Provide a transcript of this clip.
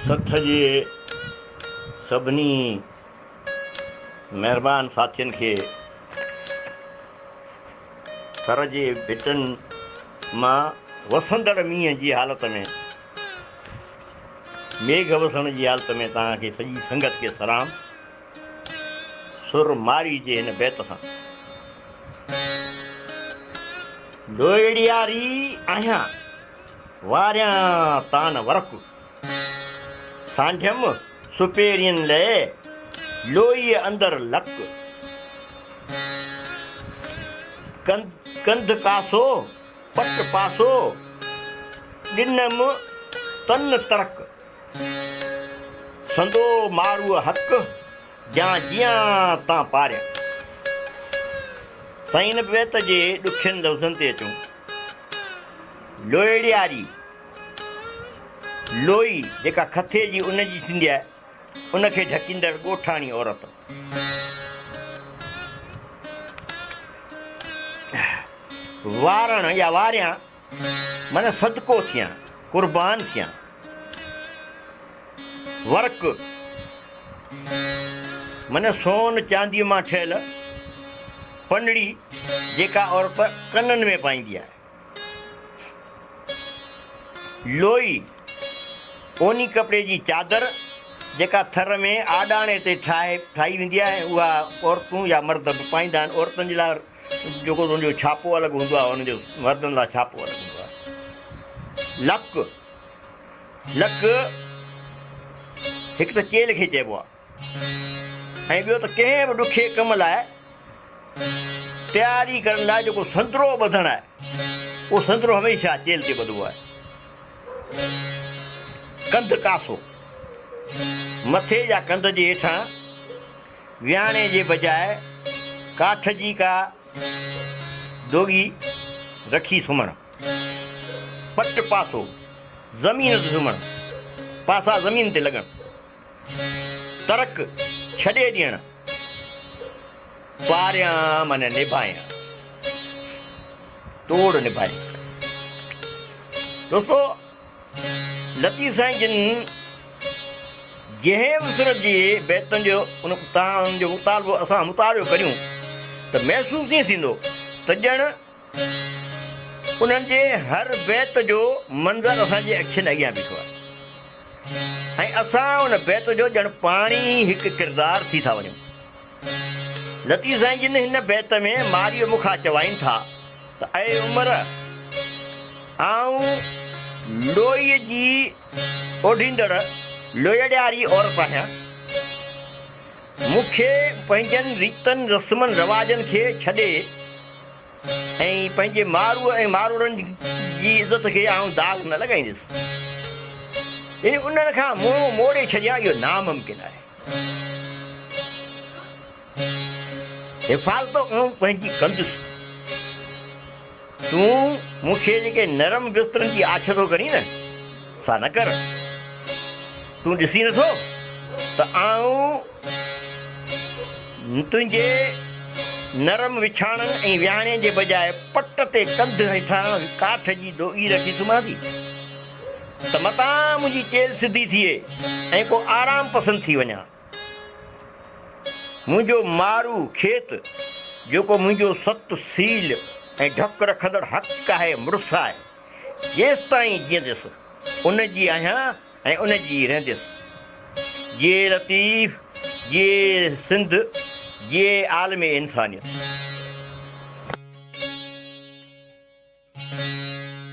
سٿ جي سڀني مهربان ساٿين کي ٿر جي ڀٽن مان وسندڙ مينهن جي حالت ۾، ميگهه وسڻ جي حالت ۾ توهان کي سڄي سنگت کي سلام سر مارئي جي هن بيت سان. لوئڙياري آهيان واريان تان ورق، سانڍيم سپيرين لئه لوئيء اندر لڪ. ڪنڌ ڪاسو پٽ پاسو، ڏنم تن ترڪ. سندو ماروء حق، جان جيان تان پاريان. سائين هن بيت جي ڏکين لفظن تي اچون. لوئڙياري، لوئي جيڪا کٿي جي ان جي ٿيندي آهي، ان کي ڍڪيندڙ ڳوٺاڻي عورت. وارڻ يا واريان معنيٰ صدقو ٿيان، قربان ٿيان. ورق معنيٰ سون چانديء مان ٺهيل پنڙي جيڪا عورت ڪنن ۾ پائيندي آهي. لوئي، اوني ڪپڙي جي چادر جيڪا ٿر ۾ آڏاڻي تي ٺاهي ٺاهي ويندي آهي ۽ اها عورتون يا مرد به پائيندا آهن. عورتن جي لاء جيڪو ان جو ڇاپو الڳ هوندو آهي، ان جو مردن لاء ڇاپو الڳ هوندو آهي. لڪ، لڪ هڪ ته چيلهه کي چئبو آهي ۽ ٻيو ته ڪنهن به ڏکي ڪم لاء تياري ڪرڻ لاء جيڪو سندرو ٻڌڻ آهي، اهو سندرو هميشه چيلهه تي ٻڌبو آهي. ڪنڌ ڪاسو، مٿي يا ڪنڌ جي هيٺان ويهاڻي جي بجاء ڪاٺ جي ڪا دوڳي رکي سمهڻ. پٽ پاسو، زمين تي سمهڻ، پاسا زمين تي لڳڻ. ترڪ، ڇڏي ڏيڻ. پاريان معنيٰ نڀايان، توڙ نڀايان. دوستو لطيف سائين جن جنهن به سر جي بيتن جو ان تان ان جو مطالبو اسان مطالعو ڪريون ته محسوس ائين ٿيندو ته ڄڻ انهن جي هر بيت جو منظر اسان جي اکين اڳيان بيٺو آهي ۽ اسان ان بيت جو ڄڻ پاڻ ئي هڪ ڪردار ٿي ٿا وڃون. لطيف سائين جن هن بيت ۾ مارئيء مون کان چوائين ٿا ته اي عمر! آئون لوئيء جي اوڍيندڙ لوئڙياري عورت آهيان. مون کي پنهنجن ريتن رسمن رواجن کي ڇڏي ۽ پنهنجي ماروء ۽ ماروئڙن جي عزت کي آئون داغ نه لڳائينديس. يعني انهن کان منهن موڙي ڇڏيان اهو ناممڪن آهي. حفاظت آئون پنهنجي ڪندس. تون مون کي جيڪي نرم بسترن جي آڇ ٿو ڪرين نه، سا نه ڪر. تون ڏسين نٿو ته آئون تنهنجي نرم وڇاڻن ۽ ويهاڻي جي بجاء پٽ تي ڪنڌ هيٺان ڪاٺ جي دوڳي رکي سمهان ٿي. ته متان منهنجي چيلهه سڌي ٿئي ۽ ڪو آرام پسند ٿي وڃان. منهنجو مارو کيت، جيڪو منهنجو ست سيل ۽ ڍڪ رکندڙ حق آهي، مڙس آهي، جيستائين جيئنديس، ان جي آهيان ۽ ان جي ئي رهنديس. جيئي لطيف، جيئي سنڌ، جيئي عالم انسانيت.